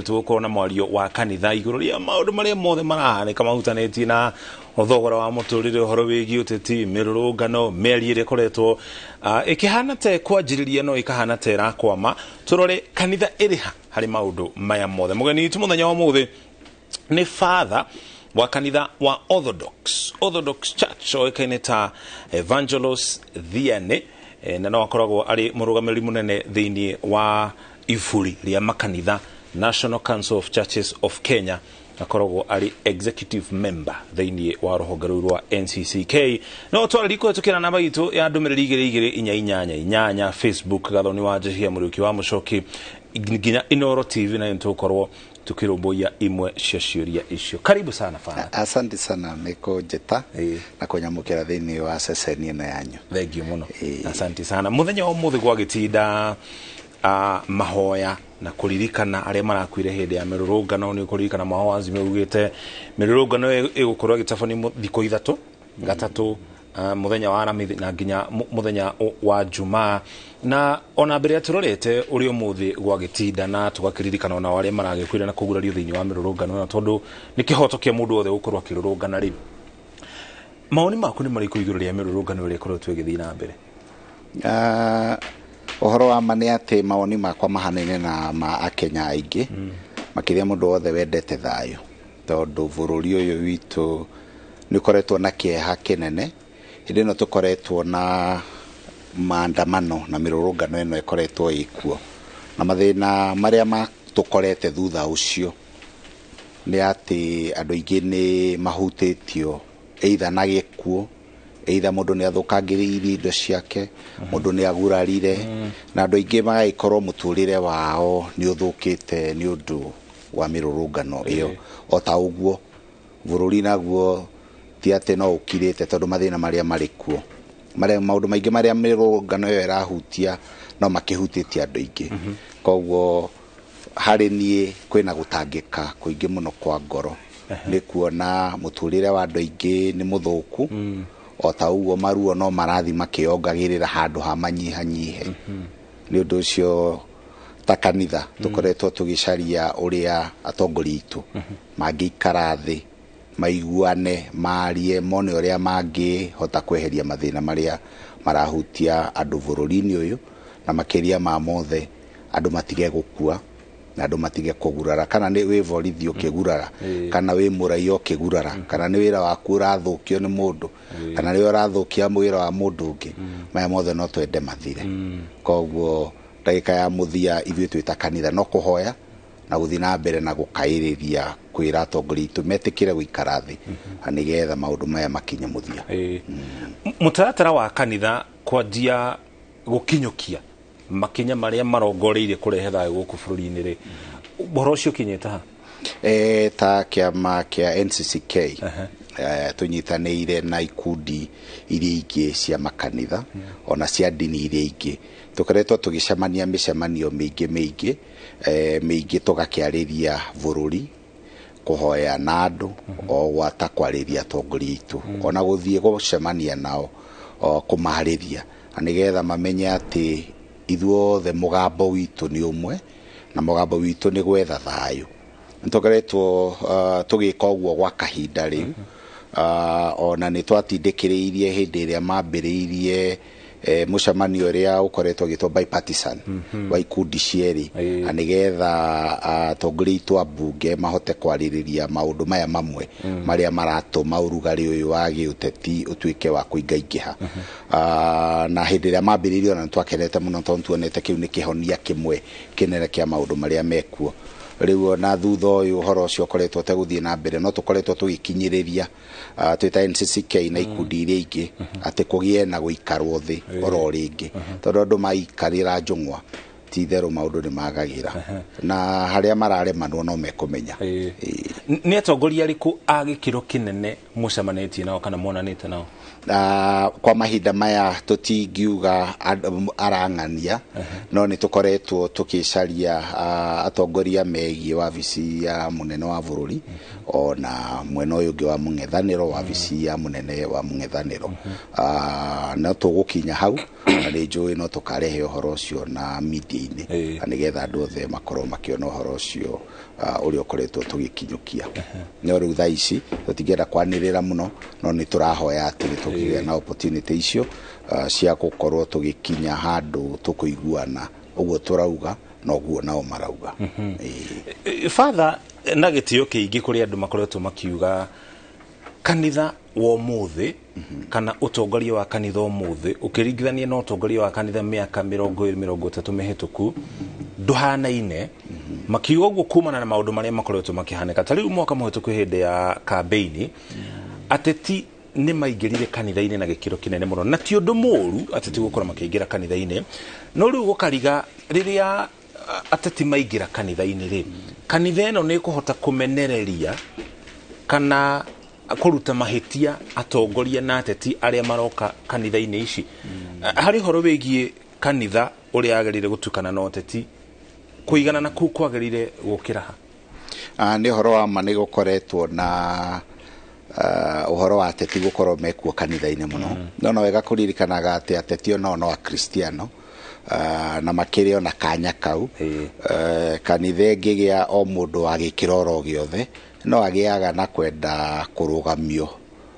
Tũgũkorwo na mwario wa kanitha igũrũ rĩa maũndũ marĩa mothe marahanĩka mahutanĩtie na thogora wa mũtũrĩre, ũhoro wĩgiĩ ũteti, mĩrũrũngano, mĩario ĩrĩa ĩkoretwo ĩkĩhana ta ĩkwanjĩrĩria no ĩkahana ta ĩrakwama. Tũrore kanitha ĩrĩ ha harĩ maũndũ maya mothe. Mũgeni witũ mũthenya wa ũmũthĩ nĩ father wa kanitha wa Orthodox Church oĩkaine ta Evangelos Thiane, na no akoragwo arĩ mũrũgamĩrĩri mũnene thĩinĩ wa iburi rĩa makanitha, National Council of Churches of Kenya. Akoragwo arĩ executive member thĩinĩ wa rũhonge rũu rwa NCCK. No twarĩrie kũhetũkĩra namba itũ ya ndũmĩrĩri 22488, Facebook Gathoni wa Njehia Mũriũki wa Mũcoki, nginya Inoro TV, na nĩtũgũkorwo tukĩrũmbũiya imwe cia ciũria icio. Karibu sana, Father. Asante sana nĩ kũnjĩta na kũnyamũkĩra thĩinĩ wa ceceni ĩno yanyu. Thank you mũno. Asante sana. Mũthenya wa ũmũthĩ gwagĩtinda mahoya na kũririkana arĩa marakuire hĩndĩ ya mĩrũrũngano. Nĩ ũkũririkana mwaho wa Azimio ugĩte mĩrũrũngano ĩyo ĩgũkorwo ĩgĩtabanio thikũ 3, gatatũ, mũthenya wa Aramithi na nginya mũthenya wa Jumaa. Na ona mbere ya tũrorete ũrĩa ũmũthĩ gwagĩtinda na tũgakĩririkana ona arĩa maragĩkuire na kũgurario thĩinĩ wa mĩrũrũngano ĩno, tondũ nĩ kĩhoto kĩa mũndũ wothe gũkorwo akĩrũrũngana rĩ, mawoni maku nĩ marĩkũ igũrũ rĩa mĩrũrũngano ĩrĩa ĩkoretwo ĩgĩthiĩ na mbere? Ũhoro wa ma nĩ atĩ mawoni makwa mahanaine na ma Akenya aingĩ, makĩria mũndũ wothe wendete thayũ, tondũ bũrũri ũyũ witũ nĩ ũkoretwo na kĩeha kĩnene. Hĩndĩ ĩno tũkoretwo na maandamano na mĩrũrũngano ĩno ĩkoretwo ĩkuo, na mathĩna marĩa matũkorete thutha ũcio nĩ atĩ andũ aingĩ nĩ mahutĩtio either na gĩkuũ, either mũndũ nĩ athũkangĩrĩirie indo ciake, mũndũ nĩ agurarire, na andũ aingĩ magagĩkorwo mũtũrĩre wao nĩ ũthũkĩte nĩ ũndũ wa mĩrũrũngano ĩyo. O ta ũguo bũrũri naguo ti atĩ no ũkirĩte, tondũ mathĩna marĩa marĩ kuo, marĩa maũndũ maingĩ marĩa mĩrũrũngano ĩyo ĩrahutia no makĩhutĩtie andũ aingĩ. Koguo harĩ niĩ kwĩna gũtangĩka kũingĩ mũno kwa ngoro nĩ kuona mũtũrĩre wa andũ aingĩ nĩ mũthũku. O ta ũguo maruo no marathi makĩongagĩrĩra handũ ha manyihanyihe. Nĩ ũndũ ũcio ta kanitha tũkoretwo tũgĩcaria ũrĩa atongoria aitũ mangĩikara thĩ, maiguane, marie, mone ũrĩa mangĩhota kweheria mathĩna marĩa marahutia andũ bũrũri-inĩ ũyũ, na makĩria ma mothe andũ matige gũkua na andũ matige kũgurara, kana nĩ wĩ borithi ũkĩgurara, kana wĩ mũraia ũkĩgurara, kana nĩ wĩra waku ũrathũkio nĩ mũndũ, kana nĩ ũrathũkia wĩra wa mũndũ ũngĩ. Maya mothe no twende mathire. Koguo ndagĩka ya mũthia ithuĩ twĩ ta kanitha no kũhoya na gũthiĩ na mbere na gũkaĩrĩria kwĩra atongoria aitũ metĩkĩre gũikara thĩ na nĩgetha maũndũ maya makinye mũthia. Mũtaratara wa kanitha kwanjia gũkinyũkia makinya marĩa marongoreirie kũrehe thayũ gũkũ bũrũri-inĩ rĩ, ũhoro ũcio ũkinyĩte ha? Ta kĩama kĩa NCCK, tũnyitanĩire na ikundi iria ingĩ cia makanitha ona cia ndini iria ingĩ, tũkoretwo tũgĩcemania mĩcemanio mĩingĩ mĩingĩ, mĩingĩ, tũgakĩarĩria bũrũri, kũhoya na andũ, o gwata kwarĩria atongoria aitũ, ona gũthiĩ gũcemania nao, o kũmarĩria na nĩgetha mamenye atĩ ithuothe mũgambo witũ nĩ ũmwe na mũgambo witũ nĩ gwetha thayũ. Nĩtũkoretwo tũgĩka ũguo gwa kahinda rĩu. Ona nĩ twatindĩkĩrĩirie hĩndĩ ĩrĩa mambĩrĩirie mũcemanio ũrĩa ũkoretwo ũgĩtwo bipartisan wa ikundi cierĩ, na nĩgetha atongoria aitũ a mbunge mahote kwarĩrĩria maũndũ maya mamwe marĩa maratũma ũrugarĩ ũyũ wa gĩũteti ũtuĩke wa kũingaingĩha. Na hĩndĩ ĩrĩa mambĩrĩirie ona nĩtwakenete mũno, tondũ tuonete kĩu nĩ kĩhonia kĩmwe kĩnene kĩa maũndũ marĩa mekuo rĩu. Ona thutha ũyũ ũhoro ũcio ũkoretwo ũtegũthiĩ na mbere, no tũkoretwo tũgĩkinyĩrĩria twĩ ta NCCK na ikundi iria ingĩ atĩ kũgĩe na gũikarwo thĩ oro rĩngĩ, tondũ andũ maikarĩra njũng'wa ti itherũ maũndũ nĩ magagĩra, na harĩa mararemanwo no mekũmenya. Nĩ atongoria arĩkũ a gĩkĩro kĩnene mũcemanĩtie nao kana monanĩte nao? Kwa mahinda maya tũtingiuga arang'ania, no nĩ tũkoretwo tũgĩcaria atongoria megiĩ wabici ya mũnene wa bũrũri, ona mwena ũyũ ũngĩ wa mũng'ethanĩro, wabici ya mũnene wa mũng'ethanĩro. No tũgũkinya hau, na nĩ njũĩ no tũkarehe ũhoro ũcio na media-inĩ, na nĩgetha andũ othe makorwo makĩona ũhoro ũcio ũrĩa ũkoretwo tũgĩkinyũkia. No rĩu thaa ici tũtingĩenda kwanĩrĩra mũno, no nĩ tũrahoya atĩ nĩ tũkĩgĩa na opportunity icio cia gũkorwo tũgĩkinya handũ tũkũiguana ũguo tũrauga na ũguo nao marauga. Father, na gĩtĩo kĩingĩ kũrĩ andũ makoretwo makiuga kanitha wa ũmũthĩ kana ũtongoria wa kanitha ũmũthĩ ũkĩringithania na ũtongoria wa kanitha mĩaka 20 30 mĩhĩtũku ndũhanaine, makiuga ũguo kumana na maũndũ marĩa makoretwo makĩhanĩka. Ta rĩu mwaka mũhĩtũku hĩndĩ ya kambĩini, ateti nĩ maingĩrire kanitha-inĩ na gĩkĩro kĩnene mũno, na ti ũndũ mũũru ateti gũkorwo makĩingĩra kanitha-inĩ, no rĩu gũkariga rĩrĩa ateti maingĩra kanitha-inĩ rĩ, kanitha ĩno nĩ ĩkũhota kũmenereria kana kũruta mahĩtia atongoria na ateti arĩa maroka kanitha-inĩ ici. Harĩ ũhoro wĩgiĩ kanitha ũrĩa agĩrĩire gũtukana na ũteti, kũiganana kũu kwagĩrĩire gũkĩra ha? Nĩ ũhoro wa ma nĩ gũkoretwo na ũhoro wa ateti gũkorwo mekuo kanitha-inĩ mũno. No no wega kũririkanaga atĩ ateti onao no akristiano, na makĩrĩ ona kanya kau. Kanitha ĩngĩgĩa o mũndũ wa gĩkĩro oro gĩothe no agĩaga na kwenda kũrũgamio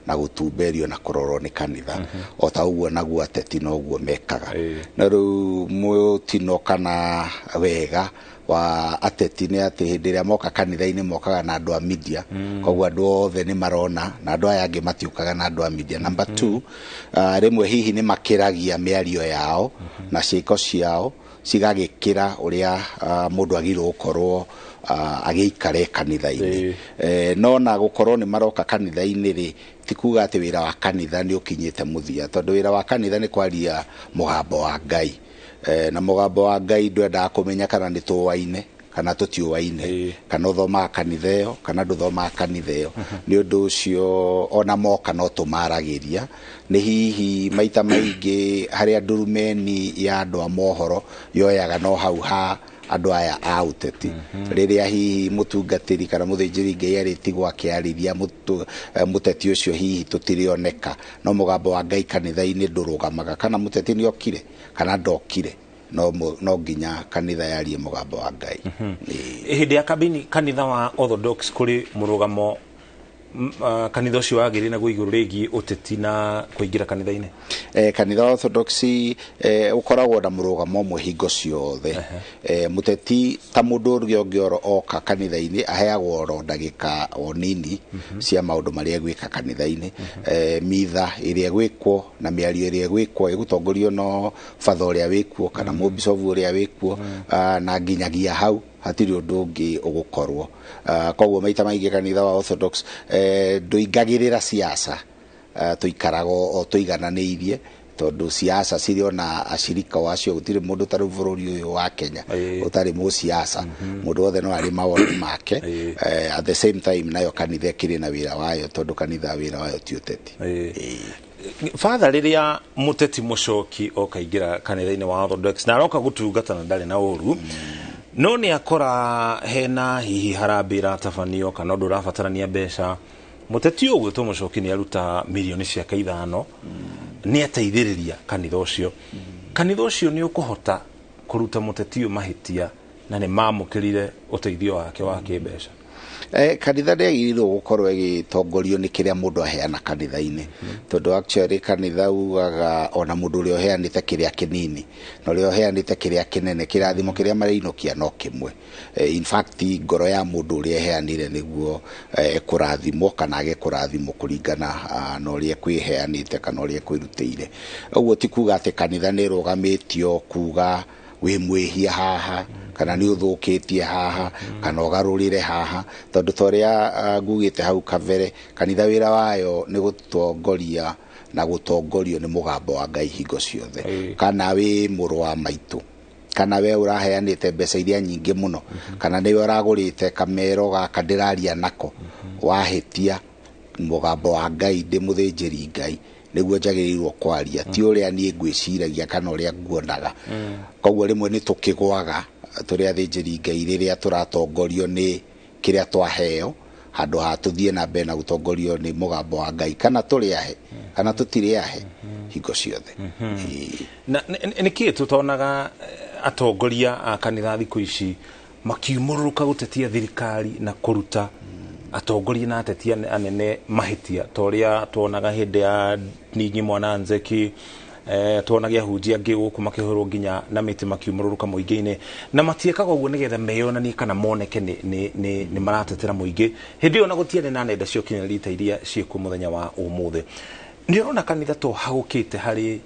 na gũtumberio na kũrorwo nĩ kanitha, o ta ũguo naguo ateti noguo mekaga. No rĩu mũtino kana wega wa ateti nĩ atĩ hĩndĩ ĩrĩa moka kanitha-inĩ mokaga na andũ a media, koguo andũ othe nĩ marona na andũ aya angĩ matiũkaga na andũ a media. Number 2, rĩmwe hihi nĩ makĩragia mĩario yao na ciĩko ciao cigagĩkĩra ũrĩa mũndũ agĩrĩirwo gũkorwo agĩikare kanitha-inĩ. No na gũkorwo nĩ maroka kanitha-inĩ rĩ, ti kuga atĩ wĩra wa kanitha nĩ ũkinyĩte mũthia, tondũ wĩra wa kanitha nĩ kwaria mũgambo wa Ngai. Na mũgambo wa Ngai ndwendaga kũmenya kana nĩ tũwaine kana tũtiũwaine, kana ũthomaga kanitha ĩyo kana ndũthomaga kanitha ĩyo. Nĩ ũndũ ũcio ona moka no tũmaragĩria. Nĩ hihi maita maingĩ harĩa ndurumeni ya andũ a mohoro yoyaga no hau ha andũ aya a ũteti, rĩrĩa hihi mũtungatĩri kana mũthĩnjĩri Ngai arĩtigwo akĩarĩria mũteti ũcio hihi tũtirĩoneka, no mũgambo wa Ngai kanitha-inĩ ndũrũgamaga, kana mũteti nĩ okire kana ndokire, no nginya kanitha yarie mũgambo wa Ngai. Hĩndĩ ya kambĩini kanitha wa Orthodox kũrĩ mũrũgamo kanitha ũcio wagĩrĩire naguo igũrũ rĩgiĩ ũteti na kũingĩra kanitha-inĩ? Kanitha wa Orthodox ũkoragwo na mũrũgamo ũmwe hingo ciothe. Mũteti ta mũndũ ũrĩa ũngĩ oro oka kanitha-inĩ aheagwo oro ndagĩka o nini cia maũndũ marĩa egwĩka kanitha-inĩ. Mitha ĩrĩa ĩgwĩkwo na mĩario ĩrĩa ĩgwĩkwo ĩgũtongorio no batha ũrĩa wĩkuo kana mũbicobu ũrĩa wĩkuo, na nginyagia hau hatirĩ ũndũ ũngĩ ũgũkorwo. Koguo maita maingĩ kanitha wa Orthodox ndũingagĩrĩra siasa, tũikaraga o tũigananĩirie, tondũ siasa cirĩ ona acirika wacio, gũtirĩ mũndũ ta rĩu bũrũri ũyũ wa Kenya ũtarĩ mũsiasa, mũndũ wothe no arĩ mawoni make. At the same time nayo kanitha ĩkĩrĩ na wĩra wayo, tondũ kanitha wĩra wayo ti ũteti. Father, rĩrĩa mũteti mũcoki okaingĩra kanitha-inĩ wa Orthodox na aroka gũtungata na ndarĩ na ũru, no nĩ akora hena hihi harambĩ ĩratabanio kana ũndũ ũrabatarania mbeca, mũteti ũyũ ũgwĩtwo mũcoki nĩ aruta mirioni ciake 5, nĩ ateithĩrĩria kanitha ũcio. Kanitha ũcio nĩ ũkũhota kũruta mũteti ũyũ mahĩtia na nĩ mamũkĩrire ũteithio wake wa kĩmbeca? Kanitha nĩ yagĩrĩirwo gũkorwo ĩgĩtongorio nĩ kĩrĩa mũndũ aheana kanitha-inĩ, tondũ actually kanitha ugaga ona mũndũ ũrĩa ũheanĩte kĩrĩa kĩnini na ũrĩa ũheanĩte kĩrĩa kĩnene, kĩrathimo kĩrĩa marĩinũkia no kĩmwe. In fact ngoro ya mũndũ ũrĩa eheanire nĩguo ekũrathimwo kana age kũrathimwo kũringana na ũrĩa ekwĩheanĩte kana ũrĩa ekwĩrutĩire. Ũguo ti kuga atĩ kanitha nĩ ĩrũgamĩtio kuga wĩ mwĩhia haha kana nĩ ũthũkĩtie haha kana ũgarũrĩre haha, tondũ ta ũrĩa ngugĩte hau kabere, kanitha wĩra wayo nĩ gũtongoria na gũtongorio nĩ mũgambo wa Ngai hingo ciothe. Kana wĩ mũrũ wa maitũ Kana we ũraheanĩte mbeca iria nyingĩ mũno, kana nĩwe ũragũrĩte kamero gaka ndĩraria nako, wahĩtia mũgambo wa Ngai ndĩ mũthĩnjĩri Ngai nĩguo njagĩrĩirwo kwaria, ti ũrĩa niĩ ngwĩciragia kana ũrĩa nguonaga. Koguo rĩmwe nĩ tũkĩgwaga tũrĩ athĩnjĩri Ngai rĩrĩa tũratongorio nĩ kĩrĩa twaheo, handũ ha tũthiĩ na mbere na gũtongorio nĩ mũgambo wa Ngai, kana tũrĩ ahe kana tũtirĩ ahe hingo ciothe. Na nĩkĩ tũtonaga atongoria a kanitha thikũ ici makiumũrũrũka gũtetia thirikari na kũruta atongoria na ateti anene mahĩtia ta ũrĩa tuonaga hĩndĩ ya Ningi Mwana Nzeki, tuonaga ahunjia angĩ gũkũ makĩhũrwo nginya na mĩtĩ makiumũrũrũka mũingĩ-inĩ, na matiĩkaga ũguo nĩgetha meyonanie kana moneke nĩ maratetera mũingĩ. Hĩndĩ ĩyo na gũtiarĩ na nenda cia ũkinyanĩria ta iria ciĩkuo mũthenya wa ũmũthĩ. Nĩ ũrona kanitha to hagũkĩte harĩ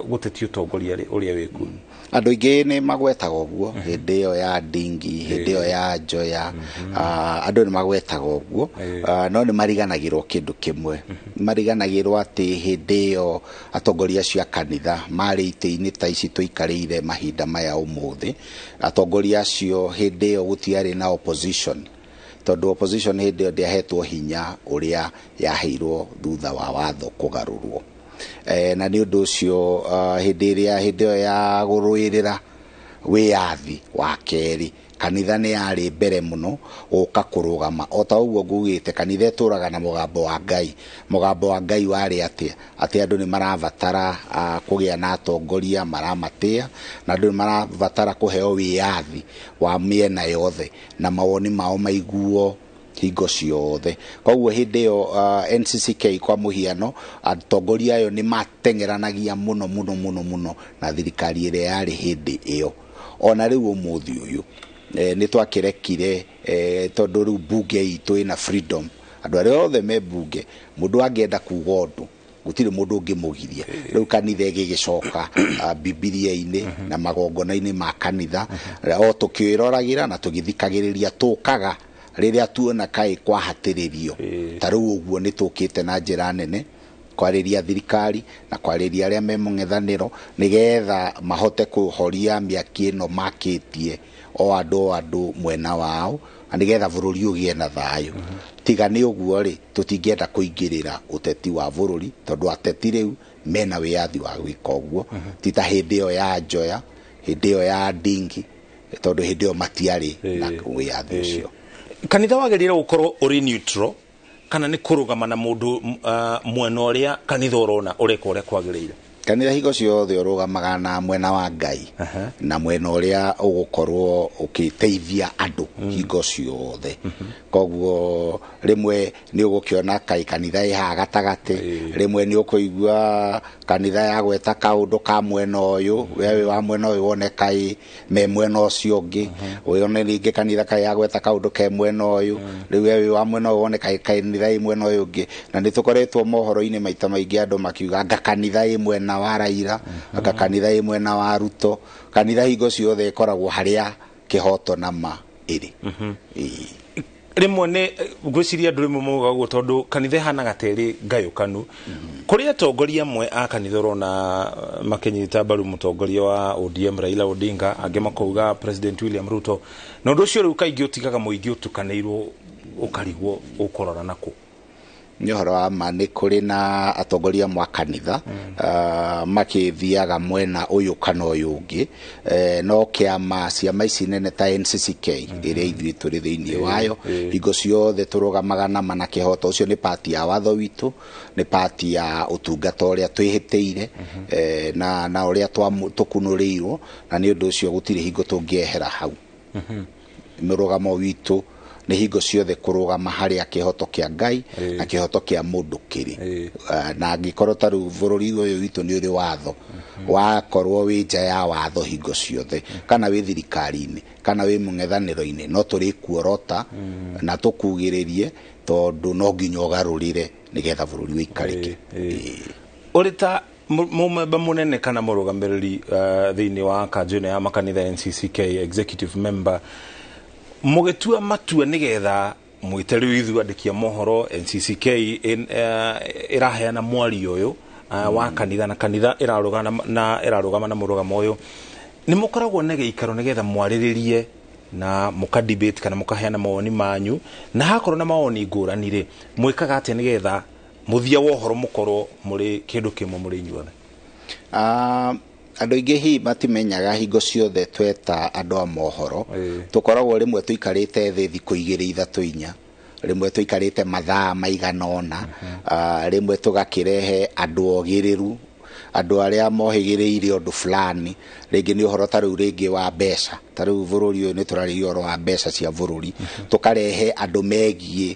gũtetia ũtongoria ũrĩa wĩkuo? Andũ aingĩ nĩ magwetaga ũguo hĩndĩ ĩyo ya Ndingi, hĩndĩ ĩyo ya Njoya, andũ nĩ magwetaga ũguo, no nĩ mariganagĩrwo kĩndũ kĩmwe. Mariganagĩrwo atĩ hĩndĩ ĩyo atongoria acio a kanitha marĩ itĩ-inĩ ta ici tũikarĩire mahinda maya ũmũthĩ. Atongoria acio hĩndĩ ĩyo gũtiarĩ na opposition, tondũ opposition hĩndĩ ĩyo ndĩahetwo hinya ũrĩa yaheirwo thutha wa watho kũgarũrwo. Na nĩ ũndũ ũcio hĩndĩ ĩrĩa hĩndĩ ĩyo ya gũrũĩrĩra wĩyathi wa kerĩ, kanitha nĩ yarĩ mbere mũno gũka kũrũgama. O ta ũguo ngugĩte, kanitha ĩtũraga na mũgambo wa Ngai. Mũgambo wa Ngai warĩ atĩa? Atĩ andũ nĩ marabatara kũgĩa na atongoria maramatĩa, na andũ nĩ marabatara kũheo wĩyathi wa mĩena yothe na mawoni mao maiguo hingo ciothe. Koguo hĩndĩ ĩyo NCCK kwa mũhiano, atongoria ayo nĩ mateng'eranagia mũno mũno mũno mũno na thirikari ĩrĩa yarĩ hĩndĩ ĩyo. Ona rĩu ũmũthĩ ũyũ nĩ twakĩrekire, tondũ rĩu bunge itũ ĩna freedom, andũ arĩa othe me bunge, mũndũ angĩenda kuga ũndũ gũtirĩ mũndũ ũngĩmũgiria. Rĩu kanitha ĩgĩgĩcoka Bibilia-inĩ na magongona-inĩ ma kanitha, o tũkĩroragĩra na tũgĩthikagĩrĩria, tũkaga rĩrĩa tuona kaĩ kwahatĩrĩrio. Ta rĩu ũguo nĩ tũkĩte na njĩra nene kwarĩria thirikari na kwarĩria arĩa me mũng'ethanĩro, nĩgetha mahote kũhoria mĩaki ĩno makĩtie o andũ mwena wao, na nĩgetha bũrũri ũgĩe na thayũ. Tiga nĩ ũguo rĩ, tũtingĩenda kũingĩrĩra ũteti wa bũrũri, tondũ ateti rĩu mena wĩyathi wa gwĩka ũguo. Ti ta hĩndĩ ĩyo ya Njoya, hĩndĩ ĩyo ya Ndingi, tondũ hĩndĩ ĩyo matiarĩ na wĩyathi ũcio. Kanitha wagĩrĩire gũkorwo ũrĩ neutral kana nĩ kũrũgama na mũndũ mwena ũrĩa kanitha ũrona ũreka ũrĩa kwagĩrĩire? Kanitha hingo ciothe ũrũgamaga na mwena wa Ngai na mwena ũrĩa ũgũkorwo ũgĩteithia andũ hingo ciothe. Koguo rĩmwe nĩ ũgũkĩona kaĩ kanitha ĩ haha gatagatĩ, rĩmwe nĩ ũkũigua kanitha yagweta kaũndũ ka mwena ũyũ, we wĩ wa mwena ũyũ wone kaĩ me mwena ũcio ũngĩ, wone rĩngĩ kanitha kaĩ yagweta kaũndũ ke mwena ũyũ, rĩu we wĩ wa mwena ũyũ wone kaĩ kanitha ĩ mwena ũyũ ũngĩ. Na nĩ tũkoretwo mohoro-inĩ maita maingĩ andũ makiuga anga kanitha ĩ mwena wa Raila, anga kanitha ĩ mwena wa Ruto. Kanitha hingo ciothe ĩkoragwo harĩa kĩhoto na ma ĩrĩ. Rĩmwe nĩ ngwĩciria andũ rĩmwe maugaga ũguo tondũ kanitha ĩhanaga ta ĩrĩ ngayũkanu. Kũrĩ atongoria amwe a kanitha ũrona makĩnyita mbaru mũtongoria wa ODM Raila Odinga, angĩ makauga President William Ruto, na ũndũ ũcio rĩu kaingĩ ũtigaga mũingĩ ũtukanĩirwo ũkarigwo ũkũrora nakũ. Nĩ ũhoro wa ma nĩ kũrĩ na atongoria amwe a kanitha makĩthiaga mwena ũyũ kana ũyũ ũngĩ, no kĩama ciama ici nene ta NCCK ĩrĩa ithuĩ tũrĩ thĩinĩ wayo, hingo ciothe tũrũgamaga na ma na kĩhoto. Ũcio nĩ pati ya watho witũ, nĩ pati ya ũtungata ũrĩa twĩhĩtĩire, na ũrĩa tũkunũrĩirwo, na nĩ ũndũ ũcio gũtirĩ hingo tũngĩehera hau. Mũrũgamo witũ nĩ hingo ciothe kũrũgama harĩa kĩhoto kĩa Ngai na kĩhoto kĩa mũndũ kĩrĩ. Na angĩkorwo ta rĩu bũrũri ũyũ witũ nĩ ũrĩ watho, wakorwo wĩ nja ya watho hingo ciothe, kana wĩ thirikari-inĩ kana wĩ mũng'ethanĩro-inĩ, no tũrĩkuorota na tũkugĩrĩrie, tondũ no nginya ũgarũrĩre nĩgetha bũrũri ũikarĩke. Ũrĩ ta mũmemba mũnene kana mũrũgamĩrĩri thĩinĩ wa kanjũ ĩno ya makanitha NCCK, executive member, mũgĩtua matua nĩgetha mwĩte rĩu ithuĩ andĩki a mohoro NCCK ĩraheana mwario ũyũ wa kanitha, na kanitha ĩrarũgama na ĩrarũgama na mũrũgamo ũyũ, Nĩ mũkoragwo na gĩikaro nĩgetha mwarĩrĩrie na mũka debate kana mũkaheana mawoni manyu, na hakorwo na mawoni ngũrani rĩ, mwĩkaga atĩa nĩgetha mũthia wa ũhoro mũkorwo mũrĩ kĩndũ kĩmwe mũrĩ inyuothe? Andũ aingĩ hihi matimenyaga hingo ciothe tweta andũ a mohoro, tũkoragwo rĩmwe tũikarĩte thĩ thikũ 2 3 4, rĩmwe tũikarĩte mathaa maigana ũna, rĩmwe tũgakĩrehe andũ ogĩrĩru, andũ arĩa mohĩgĩrĩire ũndũ fulani, rĩngĩ nĩ ũhoro ta rĩu rĩngĩ wa mbeca, ta rĩu bũrũri ũyũ nĩ tũrarĩria ũhoro wa mbeca cia bũrũri, tũkarehe andũ megiĩ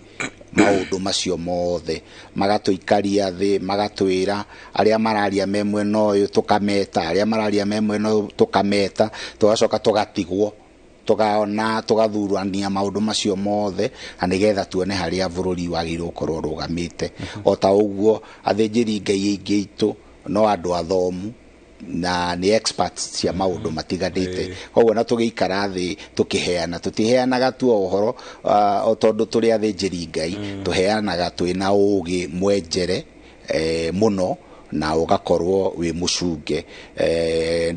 maũndũ macio mothe, magatũikaria thĩ, magatwĩra arĩa mararia me mwena ũyũ tũkameta, arĩa mararia me mwena ũyũ tũkameta, tũgacoka tũgatigwo, tugaona tugathurania maũndũ macio mothe na nĩgetha tuone harĩa bũrũri wagĩrĩirwo gũkorwo ũrũgamĩte. O ta ũguo athĩnjĩri Ngai aingĩ aitũ no andũ athomu na nĩ experts cia maũndũ matiganĩte, koguo na tũgĩikara thĩ tũkĩheana, tũtiheanaga tu o ũhoro o tondũ tũrĩ athĩnjĩri Ngai, tũheanaga twĩna ũgĩ mwenjere mũno na ũgakorwo wĩ mũcunge.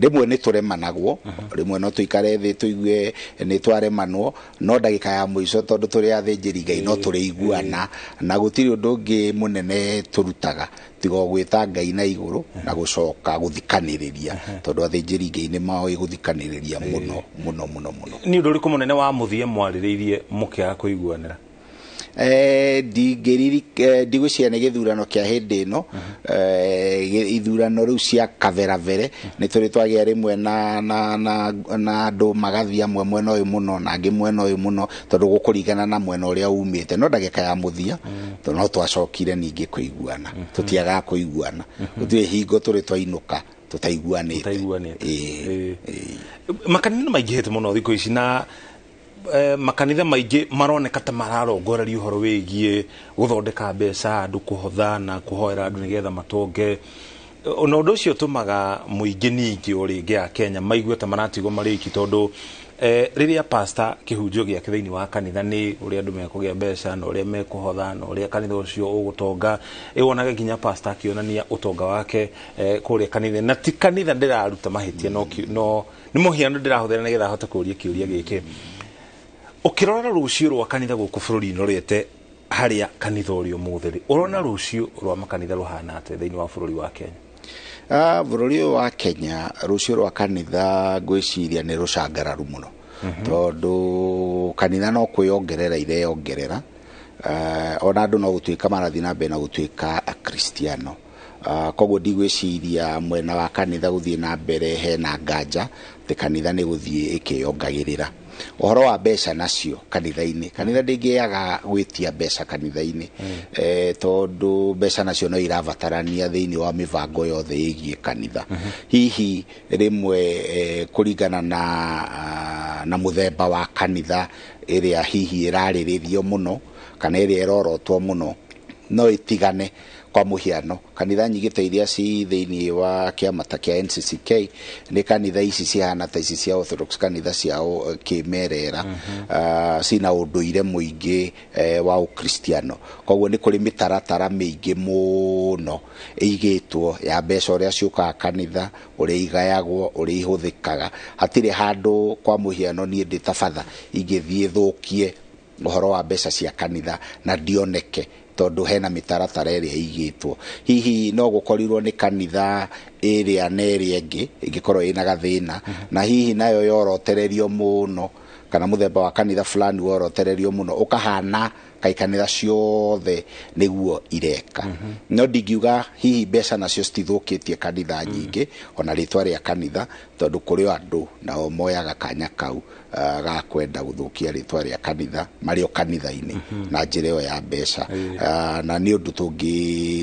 Rĩmwe nĩ tũremanagwo, rĩmwe no tũikare thĩ tũigue nĩ twaremanwo, no ndagĩka ya mũico tondũ tũrĩ athĩnjĩri Ngai no tũrĩiguana, na gũtirĩ ũndũ ũngĩ mũnene tũrutaga tiga o gwĩta Ngai na igũrũ na gũcoka gũthikanĩrĩria, tondũ athĩnjĩri Ngai nĩ moĩ gũthikanĩrĩria mũno mũno mũno mũno. Nĩ ũndũ ũrĩkũ mũnene wa mũthia mwarĩrĩirie mũkĩaga kũiguanĩra? Ndigwĩciria nĩ gĩthurano kĩa hĩndĩ ĩno, ithurano rĩu cia kaberavere nĩ tũrĩ twagĩa rĩmwe na andũ magathiĩ amwe mwena ũyũ mũno na angĩ mwena ũyũ mũno, tondũ gũkũringana na mwena ũrĩa umĩte, no ndagĩka ya mũthia no twacokire ningĩ kũiguana, tũtiagaga kũiguana, gũtirĩ hingo tũrĩ twainũka tũtaiguanĩte. Makanitha nĩ maingĩhĩte mũno thikũ ici na makanitha maingĩ maroneka ta mararongoreria ũhoro wĩgiĩ gũthondeka mbeca, andũ kũhotha na kũhoera andũ nĩgetha matonge. Ona ũndũ ũcio ũtũmaga mũingĩ ningĩ o rĩngĩ a Kenya maigue ta maratigwo marĩ iki, tondũ rĩrĩa pastor kĩhunjio gĩake thĩinĩ wa kanitha nĩ ũrĩa andũ mekũgĩa mbeca na ũrĩa mekũhotha na ũrĩa kanitha ũcio ũgũtonga, ĩwonaga nginya pastor akĩonania ũtonga wake kũrĩa kanitha, na ti kanitha ndĩraruta mahĩtia, no nĩ mũhiano ndĩrahũthĩra nĩgetha ahote kũũria kĩũria gĩkĩ. Ũkĩrora rũciũ rwa kanitha gũkũ bũrũri-inĩ ũrĩte harĩa kanitha ũrĩ ũmũthĩ rĩ, ũrona rũciũ rwa makanitha rũhana atĩa thĩinĩ wa bũrũri wa Kenya? Bũrũri ũyũ wa Kenya rũciũ rwa kanitha ngwĩciria nĩ rũcangararu mũno, tondũ kanitha no kwĩyongerera ireyongerera, ona andũ no gũtuĩka marathiĩ na mbere na gũtuĩka akristiano. Koguo ndigwĩciria mwena wa kanitha gũthiĩ na mbere hena nganja atĩ kanitha nĩ gũthiĩ ĩkĩyongagĩrĩra. Ũhoro wa mbeca nacio kanitha-inĩ, kanitha ndĩngĩaga gwĩtia mbeca kanitha-inĩ, tondũ mbeca nacio no irabatarania thĩinĩ wa mĩbango yothe ĩgiĩ kanitha. Hihi rĩmwe kũringana na mũthemba wa kanitha ĩrĩa hihi ĩrarĩrĩrio mũno kana ĩrĩa ĩrorotwo mũno no ĩtigane. Kwa mũhiano kanitha nyingĩ ta iria ci thĩinĩ wa kĩama ta kĩa NCCK nĩ kanitha ici cihana ta ici cia Orthodox, kanitha cia kĩmerera, cina ũndũire mũingĩ wa ũkristiano, koguo nĩ kũrĩ mĩtaratara mĩingĩ mũno ĩigĩtwo ya mbeca ũrĩa ciũkaga kanitha, ũrĩa igayagwo, ũrĩa ihũthĩkaga. Hatirĩ handũ kwa mũhiano niĩ ndĩ ta batha ingĩthiĩ thũkie ũhoro wa mbeca cia kanitha na ndioneke, tondũ hena mĩtaratara ĩrĩa ĩigĩtwo. Hihi no gũkorirwo nĩ kanitha ĩrĩa na ĩrĩa ĩngĩ ĩngĩkorwo ĩna gathĩna, na hihi nayo yorotererio mũno, kana mũthemba wa kanitha fulani worotererio mũno ũkahana kai kanitha ciothe nĩguo ireka. No ndingiuga hihi mbeca nacio citithũkĩtie kanitha nyingĩ ona rĩtwa rĩa kanitha, tondũ kũrĩ o andũ nao moyaga kanya kau ga kwenda gũthũkia rĩtwa rĩa kanitha marĩ o kanitha-inĩ na njĩra ĩyo ya mbeca. Na nĩ ũndũ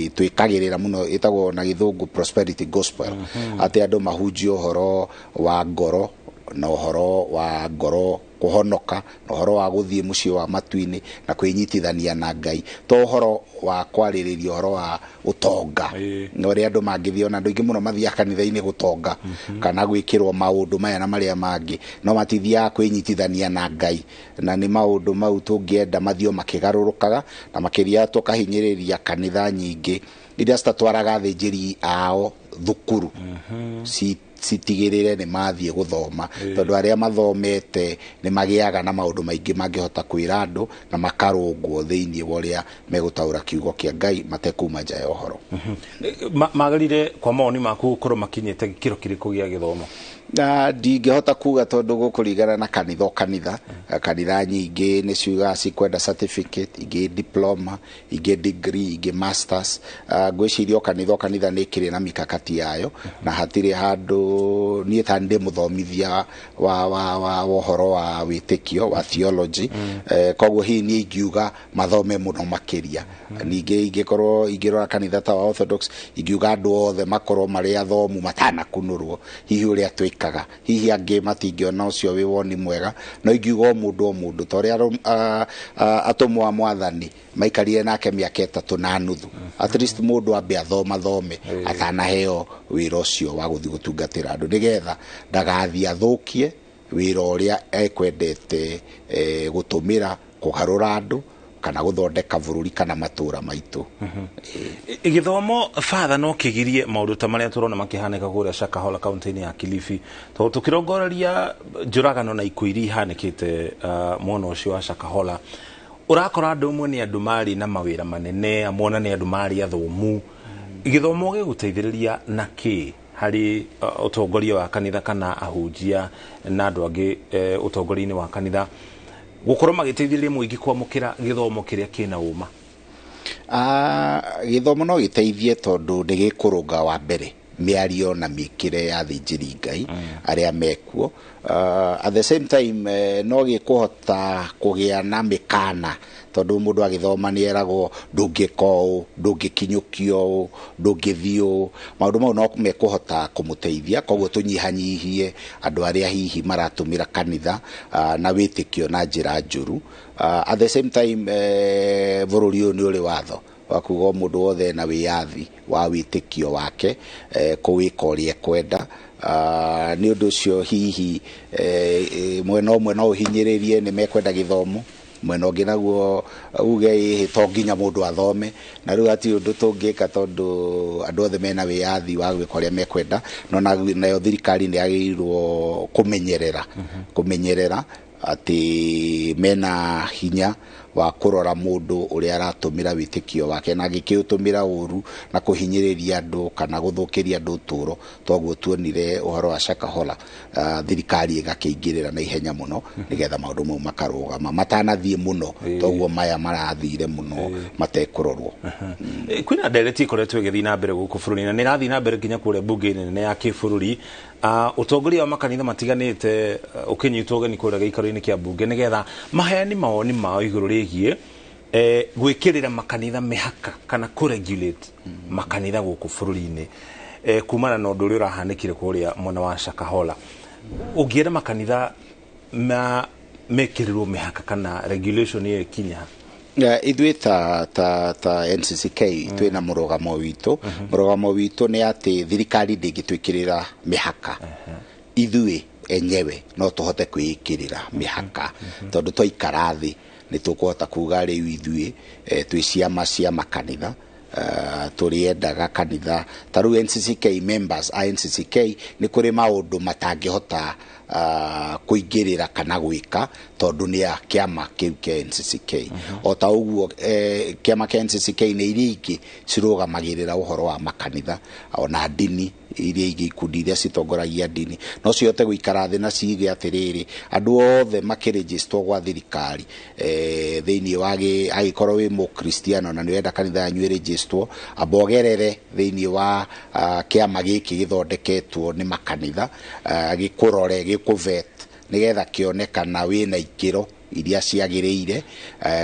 twĩkagĩrĩra mũno, ĩtagwo na gĩthũngũ prosperity gospel, atĩ andũ mahunjie ũhoro wa ngoro na ũhoro wa ngoro kũhonoka na ũhoro wa gũthiĩ mũciĩ wa matu-inĩ na kwĩnyitithania na Ngai, to ũhoro wa kwarĩrĩria ũhoro wa ũtonga na ũrĩa andũ mangĩthiĩ. Ona andũ aingĩ mũno mathiaga kanitha-inĩ gũtonga kana gwĩkĩrwo maũndũ maya na marĩa mangĩ, no matithiaga kwĩnyitithania na Ngai, na nĩ maũndũ mau tũngĩenda mathiĩ makĩgarũrũkaga, na makĩria tũkahinyĩrĩria kanitha nyingĩ iria citatwaraga athĩnjĩri ao thukuru citigĩrĩre nĩ mathiĩ gũthoma, tondũ arĩa mathomete nĩ magĩaga na maũndũ maingĩ mangĩhota kwĩra andũ na makarũngwo thĩinĩ wa ũrĩa megũtaũra kiugo kĩa Ngai matekuma nja ya ũhoro. Magĩrĩire kwa mawoni maku gũkorwo makinyĩte gĩkĩro kĩrĩkũ gĩa gĩthomo? Na ndingĩhota kuga tondũ gũkũringana na kanitha o kanitha. Kanitha nyingĩ nĩ ciugaga cikwenda certificate, ingĩ diploma, ingĩ degree, ingĩ masters. Ngwĩciria o kanitha nĩ ĩkĩrĩ na mikakati yayo, na hatirĩ handũ niĩ ta ndĩ mũthomithia wa ũhoro wa wĩtĩkio wa theology. Koguo hihi niĩ ingiuga mathome mũno makĩria. Ningĩ ingĩkorwo ingĩrora kanitha ta wa Orthodox, ingiuga andũ othe makorwo marĩ athomu matanakunũrwo, hihi ũrĩa twĩkaga. Hihi angĩ matingĩona ũcio wĩ woni mwega, no ingiuga o mũndũ ta ũrĩa atũmwo a mwathani maikarire nake mĩaka 3.5, at least mũndũ ambe athomathome atanaheo wĩra ũcio wa gũthiĩ gũtungatĩra andũ, nĩgetha ndagathiĩ athũkie wĩra ũrĩa ekwendete gũtũmĩra kũgarũra andũ kana gũthondeka bũrũri kana matũra maitũ. Gĩthomo batha no kĩgirie maũndũ ta marĩa tũrona makĩhanĩka kũrĩa Shakahola kaunti-inĩ ya Kilifi, tondũ tũkĩrongoreria njũragano na ikuũ iria ihanĩkĩte mwena ũcio wa Shakahola, ũrakora andũ amwe nĩ andũ marĩ na mawĩra manene, amwe ona nĩ andũ marĩ athomu. Gĩthomo gĩgũteithĩrĩria na kĩ harĩ ũtongoria wa kanitha kana ahunjia na andũ angĩ ũtongoria-inĩ wa kanitha gũkorwo magĩteithĩrĩria mũingĩ kwamũkĩra gĩthomo kĩrĩa kĩna ũma? Gĩthomo no gĩteithie tondũ nĩ gĩkũrũnga wa mbere mĩario na mĩkĩre ya athĩnjĩri Ngai arĩa mekuo. At the same time no gĩkũhota kũgĩa na mĩkana, tondũ mũndũ agĩthoma nĩ eragwo ndũngĩka ũũ, ndũngĩkinyũkio ũũ, ndũngĩthiĩ ũũ. Maũndũ mau no mekũhota kũmũteithia, koguo tũnyihanyihie andũ arĩa hihi maratũmĩra kanitha na wĩtĩkio na njĩra njũru. At the same time bũrũri ũyũ nĩ ũrĩ watho wa kuga o mũndũ wothe na wĩyathi wa wĩtĩkio wake kũwĩka ũrĩa ekwenda. Nĩ ũndũ ũcio hihi mwena ũmwe no ũhinyĩrĩrie nĩ mekwenda gĩthomo, mwena ũngĩ naguo uge ĩhĩ to nginya mũndũ athome, na rĩu hatirĩ ũndũ tũngĩka tondũ andũ othe mena wĩyathi wa gwĩka ũrĩa mekwenda. No nayo thirikari nĩ yagĩrĩirwo kũmenyerera atĩ mena hinya wa kũrora mũndũ ũrĩa aratũmĩra wĩtĩkio wake, na angĩkĩũtũmĩra ũru na kũhinyĩrĩria andũ kana gũthũkĩria andũ ũtũũro, toguo tuonire ũhoro wa Shakahola, thirikari ĩgakĩingĩrĩra na ihenya mũno nĩgetha maũndũ mau makarũgama matanathiĩ mũno, toguo maya marathire mũno matekũrorwo. Kwĩna ndereti ĩkoretwo ĩgĩthiĩ na mbere gũkũ bũrũri-inĩ na nĩ ĩrathiĩ na mbere nginya kũrĩa mbunge-inĩ nene ya kĩbũrũri. Ũtongoria wa makanitha matiganĩte ũkĩnyitwo ũgeni kũrĩa gĩikaro-inĩ kĩa mbunge nĩgetha maheani mawoni mao igũrũ rĩgiĩ gwĩkĩrĩra makanitha mĩhaka kana kũregulate makanitha gũkũ bũrũri-inĩ kumana na ũndũ ũrĩa ũrahanĩkire kũrĩa mwena wa Shakahola. Ũngĩenda makanitha mekĩrĩrwo mĩhaka kana regulation ĩyo ĩkinye ha? Ithuĩ ta NCCK twĩna mũrũgamo witũ. Mũrũgamo witũ nĩ atĩ thirikari ndĩngĩtwĩkĩrĩra mĩhaka, ithuĩ enyewe no tũhote kwĩĩkĩrĩra mĩhaka, tondũ twaikara thĩ nĩ tũkũhota kuga rĩu ithuĩ twĩ ciama cia makanitha, tũrĩendaga kanitha ta rĩu NCCK members a NCCK nĩ kũrĩ maũndũ matangĩhota kũingĩrĩra kana gwĩka tondũ nĩ a kĩama kĩu kĩa NCCK. O ta ũguo kĩama kĩa NCCK nĩ iria ingĩ cirũgamagĩrĩra ũhoro wa makanitha ona ndini iria ingĩ, ikundi iria citongoragia ndini no cihote gũikara thĩ na cige atĩrĩrĩ, andũ othe makĩrĩgĩstwo gwa thirikari thĩinĩ wa agĩkorwo wĩ mũkristiano na nĩ ũrenda kanitha yanyu ĩrĩgĩstwo, amba ũgerere thĩinĩ wa kĩama gĩkĩ gĩthondeketwo nĩ makanitha, gĩkũrore, gĩkũvet nĩgetha kĩone kana wĩna ikĩro iria ciagĩrĩire,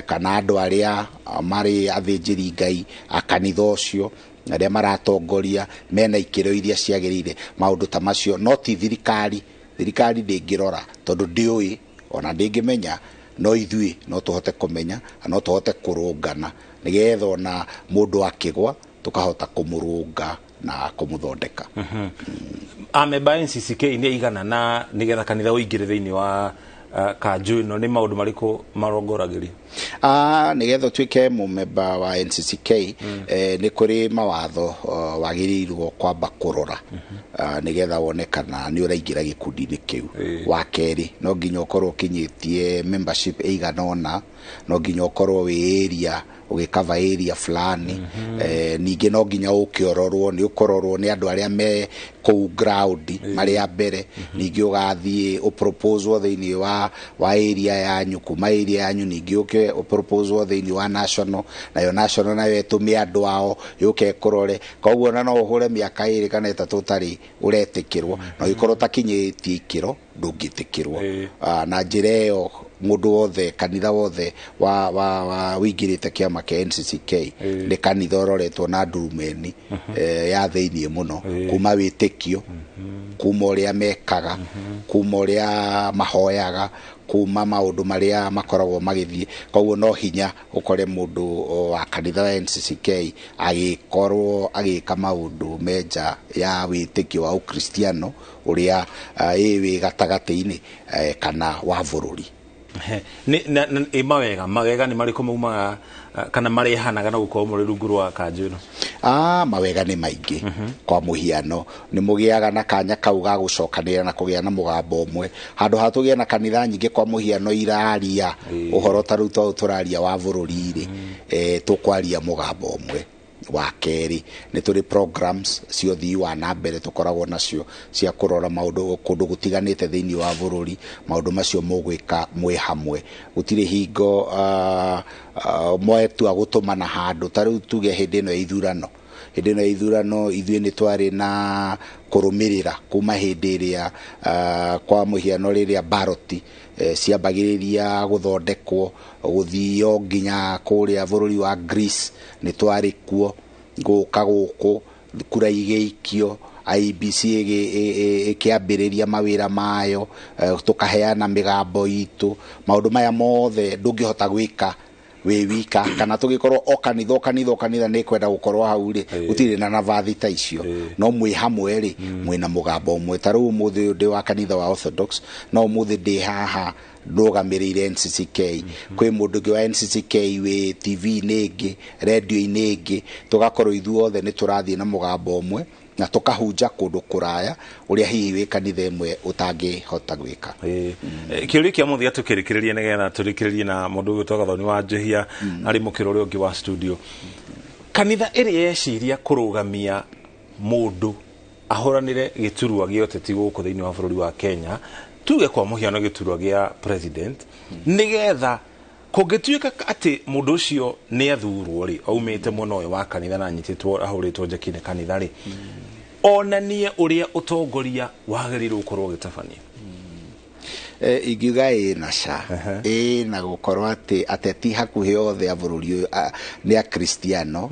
kana andũ arĩa marĩ athĩnjĩri Ngai a kanitha ũcio arĩa maratongoria mena ikĩro iria ciagĩrĩire, maũndũ ta macio. No ti thirikari, thirikari ndĩngĩrora tondũ ndĩũĩ ona ndĩngĩmenya, no ithuĩ no tũhote kũmenya na no tũhote kũrũngana nĩgetha ona mũndũ akĩgwa tũkahota kũmũrũnga na kũmũthondeka. Amemba NCCK nĩ igana na nĩgetha kanitha ũingĩre thĩinĩ wa Kanjũ ĩno nĩ maũndũ marĩkũ marongoragĩria? Nĩgetha ũtuĩke mũmemba wa NCCK, nĩ kũrĩ mawatho wagĩrĩirwo kwamba kũrora, nĩgetha wone kana nĩ ũraingĩra gĩkundi-inĩ kĩu. Wa kerĩ, no nginya ũkorwo ũkinyĩtie membership ĩigana ũna, no nginya ũkorwo wĩ area ũgĩkava area fulani. Ningĩ no nginya ũke ũrorwo, nĩ ũkũrorwo nĩ andũ arĩa me kũu ground marĩ a mbere. Ningĩ ũgathiĩ ũproposwo thĩinĩ wa area yanyu, kuma area yanyu ningĩ ũke ũproposwo thĩinĩ wa national, nayo national nayo ĩtũme andũ ao yũke ĩkũrore. Koguo ona no ũhũre mĩaka 2 kana 3 ũtarĩ ũretĩkĩrwo, na ũngĩkorwo ũtakinyĩtie ikĩro ndũngĩtĩkĩrwo. Na njĩra ĩyo mũndũ wothe, kanitha wothe wa wĩingĩrĩte kĩama kĩa NCCK nĩ kanitha ũroretwo na ndurumeni ya thĩiniĩ mũno, kuma wĩtĩkio, kuma ũrĩa mekaga, kuma ũrĩa mahoyaga, kuma maũndũ marĩa makoragwo magĩthiĩ. Koguo no hinya ũkore mũndũ wa kanitha wa NCCK agĩkorwo agĩka maũndũ me nja ya wĩtĩkio wa ũkristiano ũrĩa wĩ gatagatĩ-inĩ kana wa bũrũri. Nĩ mawega nĩ marĩkũ maumaga kana marehanaga na gũkorwo mũrĩ rungu rwa kanjũ ĩno? Mawega nĩ maingĩ. Kwa mũhiano, nĩ mũgĩaga na kanya kau ga gũcokanĩrĩra na kũgĩa na mũgambo ũmwe. Handũ ha tũgĩe na kanitha nyingĩ, kwa mũhiano iraria ũhoro ta rĩu tũraria wa bũrũri rĩ, tũkwaria mũgambo ũmwe. Wa kerĩ, nĩ tũrĩ programs cia ũthii wa na mbere tũkoragwo nacio cia kũrora maũndũ kũndũ gũtiganĩte thĩinĩ wa bũrũri. Maũndũ macio mũgwĩka mwĩ hamwe, gũtirĩ hingo mwetua gũtũmana handũ. Ta rĩu tuge hĩndĩ ĩno ya ithurano, hĩndĩ ĩno ya ithurano ithuĩ nĩ twarĩ na kũrũmĩrĩra kuma hĩndĩ ĩrĩa kwa mũhiano rĩrĩa baroti ciambagĩrĩria gũthondekwo gũthio nginya kũrĩa bũrũri wa Greece, nĩ twarĩ kuo, gũka gũkũ kura igĩikio, IEBC ĩkĩambĩrĩria mawĩra mayo, tũkaheana mĩgambo itũ. Maũndũ maya mothe ndũngĩhota gwĩka wĩ wika, kana tũgĩkorwo o kanitha o kanitha o kanitha nĩ kwenda gũkorwo hau rĩ, gũtirĩ na nabathi ta icio. No mwĩ hamwe rĩ, mwĩna mũgambo ũmwe. Ta rĩu ũmũthĩ ũyũ ndĩ wa kanitha wa Orthodox, no ũmũthĩ ndĩ haha ndũgamĩrĩire NCCK. Kwĩ mũndũ ũngĩ wa NCCK wĩ TV-inĩ ĩngĩ, radio-inĩ ĩngĩ, tũgakorwo ithuothe nĩ tũrathiĩ na mũgambo ũmwe na tũkahunja kũndũ kũraya ũrĩa hihi wĩ kanitha ĩmwe ũtangĩhota gwĩka. Kĩũria kĩa mũthia tũkĩrĩkĩrĩria nĩgetha tũrĩkĩrĩrie na mũndũ ũgwĩtwo Gathoni wa Njũhia arĩ mũkĩra ũrĩa ũngĩ wa studio. Kanitha ĩrĩa yeciria kũrũgamia mũndũ ahũranĩre gĩturwa gĩa ũteti gũkũ thĩinĩ wa bũrũri wa Kenya, tuge kwa mũhiano gĩturwa gĩa president, nĩgetha kũngĩtuĩka atĩ mũndũ ũcio nĩ athurwo rĩ, aumĩte mwena ũyũ wa kanitha na anyitĩtwo ahũrĩtwo njeki nĩ kanitha rĩ, onanie ũrĩa ũtongoria wagĩrĩirwo gũkorwo ũgĩtabania. Ingiuga ĩ na ca, ĩ na gũkorwo atĩ ateti hakuhĩ othe a bũrũri ũyũ nĩ akristiano.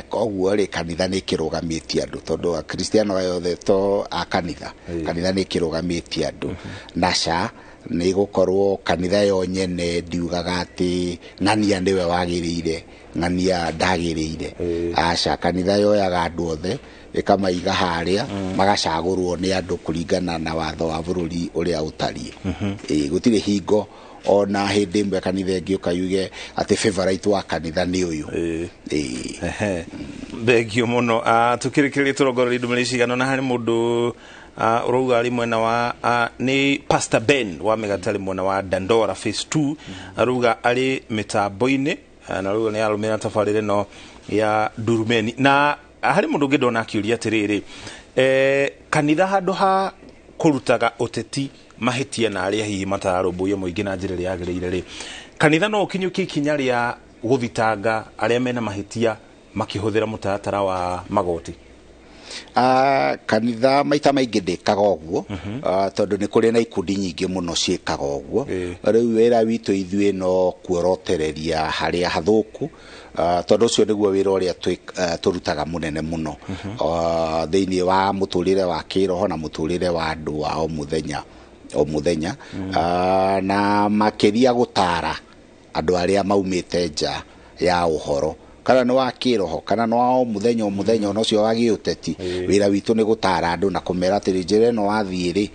Koguo rĩ, kanitha nĩ ĩkĩrũgamĩtie andũ, tondũ akristiano aya othe to a kanitha, kanitha nĩ ĩkĩrũgamĩtie andũ. Na ca nĩ gũkorwo kanitha yo nyene ndiugaga atĩ ng'ania nĩwe wagĩrĩire, ng'ania ndagĩrĩire. Aca, kanitha yoyaga andũ othe ĩkamaiga harĩa, magacagũrwo nĩ andũ kũringana na watho wa bũrũri ũrĩa ũtariĩ. Gũtirĩ hingo ona hĩndĩ ĩmwe kanitha ĩngĩũka yuge atĩ favorite wa kanitha nĩ ũyũ. Thengio mũno. Tũkĩrĩkĩrĩria tũrongoreria ndũmĩrĩri cigana na harĩ mũndũ ũrauga arĩ mwena wa nĩ Pastor Ben wa Mĩgate arĩ mwena wa Dandora Phase 2, arauga arĩ mĩtambo-inĩ na arauga nĩ arũmĩrĩra tabarĩra ĩno ya Ndurumeni. Na harĩ mũndũ ũngĩ ndona akĩũria atĩrĩrĩ, kanitha handũ ha kũrutaga ũteti mahĩtia na arĩa hihi matararũmbũiya mũingĩ na njĩra ĩrĩa yagĩrĩire rĩ, kanitha no ũkinyũkie ikinya rĩa gũthitanga arĩa mena mahĩtia makĩhũthĩra mũtaratara wa magoti? Kanitha maita maingĩ ndĩkaga ũguo, tondũ nĩ kũrĩ na ikundi nyingĩ mũno ciĩkaga ũguo. Rĩu wĩra witũ ithuĩ no kuorotereria harĩa hathũku, tondũ ũcio nĩguo wĩra ũrĩa tũrutaga mũnene mũno thĩinĩ wa mũtũrĩre wa kĩroho na mũtũrĩre wa andũ wa o mũthenya o mũthenya, na makĩria gũtara andũ arĩa maumĩte nja ya ũhoro Kana nĩ wa kĩroho, kana nĩ wa o mũthenya o mũthenya, ona ũcio wa gĩũteti, wĩra witũ nĩ gũtara andũ na kũmera atĩrĩ, njĩra ĩno wathiĩ rĩ,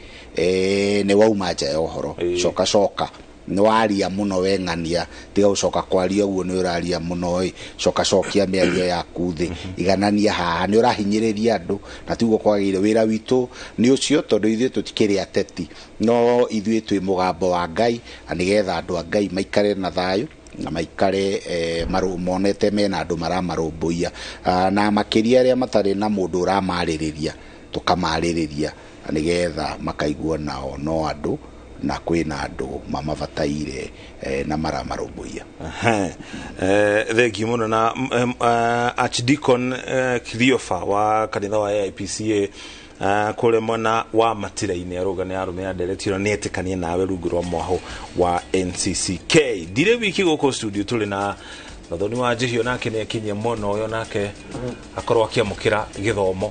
nĩ wauma nja ya ũhoro, coka coka, nĩ waria mũno weng'ania, tiga gũcoka kwaria ũguo, nĩ ũraria mũno ĩ, coka cokia mĩario yaku thĩ, iganania haha, nĩ ũrahinyĩrĩria andũ na tiguo kwagĩrĩire. Wĩra witũ nĩ ũcio, tondũ ithuĩ tũtikĩrĩ ateti, no ithuĩ twĩ mũgambo wa Ngai, na nĩgetha andũ a Ngai maikare na thayũ na maikare monete mena andũ maramarũmbũiya, na makĩria arĩa matarĩ na mũndũ ũramarĩrĩria, tũkamarĩrĩria na nĩgetha makaigua nao no andũ na kwĩna andũ mamabataire na maramarũmbũiya. Thengiũ mũno na Archdeacon Cleofa wa kanitha wa AIPCA kũrĩa mwena wa Matira-inĩ, arauga nĩ arũme ndereti ĩno, nĩ etĩkanie nawe rungu rwa mwaho wa NCCK. Ndirĩ wiki gũkũ studio, tũrĩ na Gathoni wa Njihio, nake nĩ akinyia mwena ũyũ, nake akorwo akĩamũkĩra gĩthomo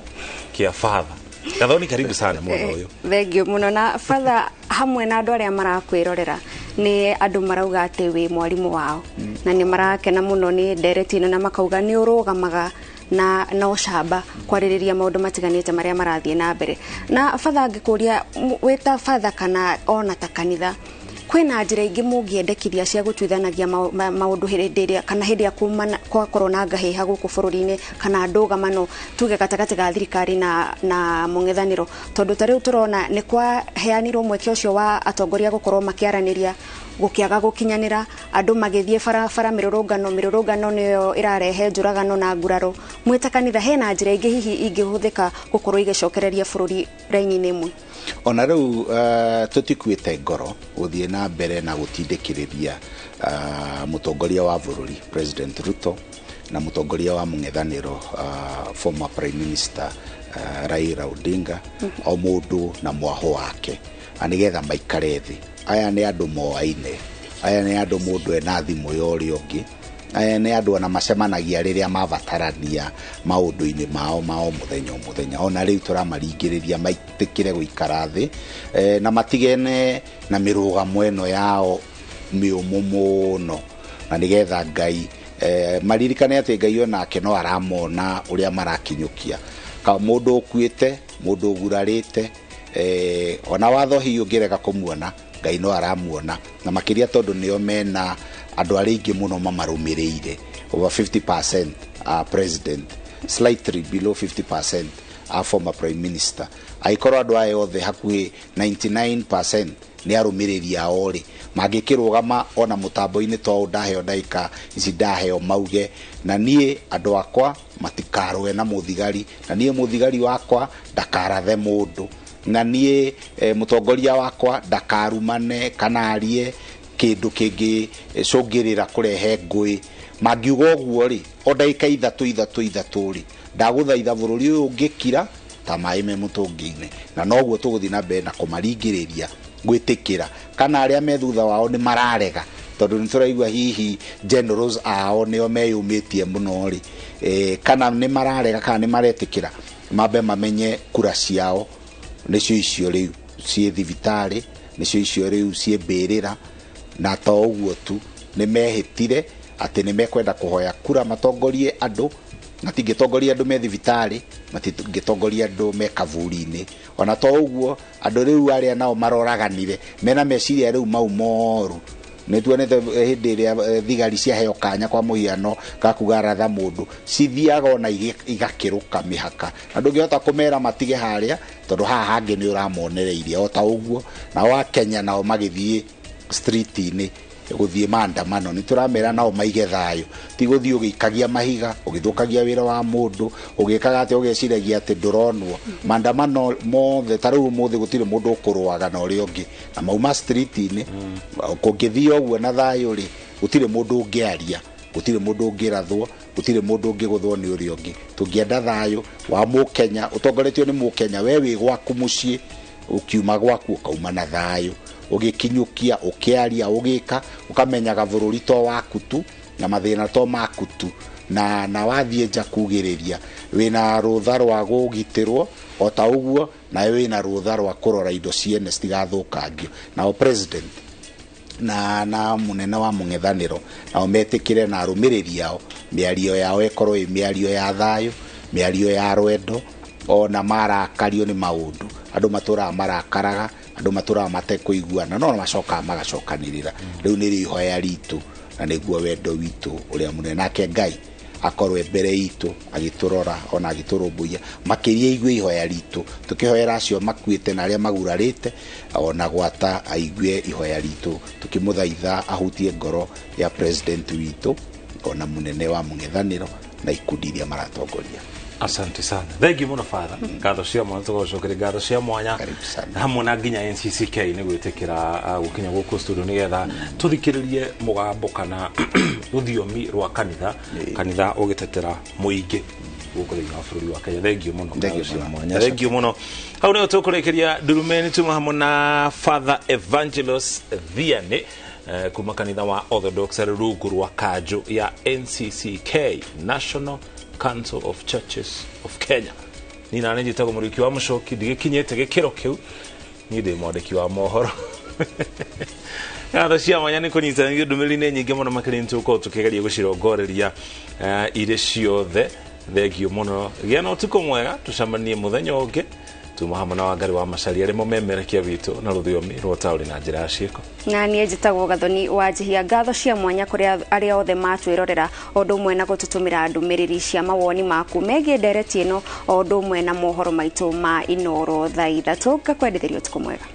kĩa father. Gathoni, karibu sana mwena ũyũ. Thengiũ mũno. Na father, hamwe na andũ arĩa marakwĩrorera, nĩ andũ marauga atĩ wĩ mwarimũ wao na nĩ marakena mũno nĩ ndereti ĩno, na makauga nĩ ũrũgamaga na ũcamba kwarĩrĩria maũndũ matiganĩte marĩa marathiĩ na mbere. Na father, angĩkũria wĩ ta father kana ona ta kanitha, kwĩna njĩra ingĩ mũngĩendekithia cia gũtuithanagia maũndũ hĩndĩ ĩrĩa kana hĩndĩ ĩrĩa kwakorwo na ngahĩha gũkũ bũrũri-inĩ kana ndũgamano, tuge gatagatĩ ga thirikari na mũng'ethanĩro? Tondũ ta rĩu tũrona nĩ kwaheanirwo mweke ũcio wa atongoria gũkorwo makĩaranĩria, gũkĩaga gũkinyanĩra, andũ magĩthiĩ barabara mĩrũrũngano, mĩrũrũngano nĩyo ĩrarehe njũragano na nguraro. Mwĩ ta kanitha, hena njĩra ingĩ hihi ingĩhũthĩka gũkorwo igĩcokereria bũrũri raini-inĩ ĩmwe? Ona rĩu tũtikuĩte ngoro gũthiĩ na mbere na gũtindĩkĩrĩria mũtongoria wa bũrũri President Ruto na mũtongoria wa mũng'ethanĩro former Prime Minister Raila Odinga, o mũndũ na mwaho wake, na nĩgetha maikare thĩ. Aya nĩ andũ moaine, aya nĩ andũ mũndũ ena thimũ ya ũrĩa ũngĩ, aya nĩ andũ ona macemanagia rĩrĩa mabatarania maũndũ-inĩ mao ma o mũthenya o mũthenya. Ona rĩu tũramaringĩrĩria maitĩkĩre gũikara thĩ na matigene na mĩrũgamo ĩno yao mĩũmũ mũno, na nĩgetha Ngai maririkane atĩ Ngai onake no aramona ũrĩa marakinyũkia ka mũndũ ũkuĩte, mũndũ ũgurarĩte, ona watho hihi ũngĩrega kũmuona, Ngai no aramuona, na makĩria tondũ nĩo mena andũ arĩa aingĩ mũno mamarũmĩrĩire, over 50% president, slightly below 50% a former prime minister. Angĩkorwo andũ aya othe hakuhĩ 99% nĩ arũmĩrĩri ao rĩ, mangĩkĩrũgama ona mũtambo-inĩ to ũũ ndaheo ndagĩka ici ndaheo mauge, na niĩ andũ akwa matikarũe na mũthigari, na niĩ mũthigari wakwa ndakarathe mũndũ, na niĩ mũtongoria wakwa ndakarumane kana arie kĩndũ kĩngĩcũngĩrĩra kũrehe ngũĩ, mangiuga ũguo rĩ, o ndagĩka ithatũ ithatũ ithatũ rĩ, ndagũthaitha bũrũri ũyũ ũngĩkira ta maĩ me mũtũngi-inĩ. Na noguo tũgũthiĩ na mbere na kũmaringĩrĩria gwĩtĩkĩra, kana arĩa me thutha wao nĩ mararega, tondũ nĩ tũraigua hihi generals ao nĩo meyũmĩtie mũno rĩ, kana nĩ mararega kana nĩ maretĩkĩra, mambe mamenye kura ciao nĩcio icio rĩu ciĩ thibitarĩ, nĩcio icio rĩu ciĩ mbĩrĩra. Na to ũguo tu, nĩ mehĩtire atĩ nĩ mekwenda kũhoya kura matongorie andũ, matingĩtongoria andũ me thibitarĩ, matingĩtongoria andũ me kaburi-inĩ. Ona to ũguo, andũ rĩu arĩa nao maroraganire mena meciria rĩu mau moru, nĩ tuonete hĩndĩ ĩrĩa thigari ciaheo kanya kwa mũhiano gakuga ratha mũndũ, cithiaga ona igakĩrũka mĩhaka, na ndũngĩhota kũmera matige harĩa, tondũ haha hangĩ nĩ ũramonereirie. O ta ũguo nao Akenya nao magĩthiĩ street-inĩ gũthiĩ maandamano, nĩ tũramera nao maige thayũ, ti gũthiĩ ũgĩikagia mahiga, ũgĩthũkagia wĩra wa mũndũ, ũgĩkaga atĩ ũgeciragia atĩ ndũronwo. Maandamano mothe ta rĩu ũmũthĩ gũtirĩ mũndũ ũkũrũaga na ũrĩa ũngĩ, na mauma street-inĩ, kũngĩthiĩ ũguo na thayũ rĩ, gũtirĩ mũndũ ũngĩaria, gũtirĩ mũndũ ũngĩrathwo, gũtirĩ mũndũ ũngĩgũthwo nĩ ũrĩa ũngĩ. Tũngĩenda thayũ wa mũkenya ũtongoretio nĩ mũkenya, we wĩ gwaku mũciĩ, ũkiuma gwaku ũkauma na thayũ, ũgĩkinyũkia, ũkĩaria, ũgĩka, ũkamenyaga bũrũri to waku tu na mathĩna to maku tu, na wathiĩ nja kugĩrĩria wĩna rũtha rwa gũgitĩrwo, o ta ũguo nawe wĩna rũtha rwa kũrora indo ciene citigathũkangio. Nao president na munene wa mũng'ethanĩro nao metĩkĩre na arũmĩrĩri ao mĩario yao ĩkorwo ĩ mĩario ya thayũ, mĩario ya rwendo, ona marakario nĩ maũndũ. Andũ matũraga marakaraga, andũ matũraga matekũiguana, no macokaga magacokanĩrĩra. Rĩu nĩrĩo ihoya ritũ na nĩguo wendo witũ ũrĩa mũnene. Nake Ngai akorwo mbere itũ agĩtũrora ona agĩtũrũmbũiya, makĩria aigue ihoya ritũ tũkĩhoera acio makuĩte na arĩa magurarĩte, ona gwata aigue ihoya ritũ tũkĩmũthaitha ahutie ngoro ya president witũ ona mũnene wa mũng'ethanĩro na ikundi iria maratongoria. Asante sana, thank you muno Father. Ngatho cia mwanya tũgũcokeria ngatho cia mwanya Karibu sana. Hamwe na nginya NCCK nĩ gwĩtĩkĩra gũkinya gũkũ studio nĩgetha tũthikĩrĩrie mũgambo kana rũthiomi rwa kanitha, kanitha ũgĩtetera mũingĩ gũkũ thĩinĩ wa bũrũri wa Kenya. Thank you mũno. Thank you Ngatho cia mũno. mwanya. Thank you mũno. Hau nĩho tũkũrĩkĩria ndurumeni tuma hamwe na Father Evangelos Thiani kuma kanitha wa Orthodox rungu rwa kanjũ ya NCCK, National Council of Churches of Kenya. Niĩ nani njĩtagwo Mũriũki wa Mũcoki, ndigĩkinyĩte gĩkĩro kĩu, niĩ ndĩ mwandĩki wa mohoro. Ngatho cia mwanya nĩ kũnyitanĩria ndũmĩrĩri-inĩ nyingĩ mũno makĩria, nĩ tũgũkorwo tũkĩgeria gũcirongoreria irĩ ciothe. Thengio mũno, gĩa na ũtukũ mwega, tũcemanie mũthenya ũngĩ. Tuma hamwe na Wangari wa Macaria arĩa mũmemerekia witũ na rũthiomi rwa taũri na njĩra ya ciĩko. Na niĩ njĩtagwo Gathoni wa Njihia. Ngatho cia mwanya kũrĩ arĩa othe matwĩrorera o ũndũ ũmwe na gũtũtũmĩra ndũmĩrĩri cia mawoni maku megiĩ ndereti ĩno o ũndũ ũmwe na mohoro maitũ ma Inoro thaa 3. Ngakwendithĩria ũtukũ mwega.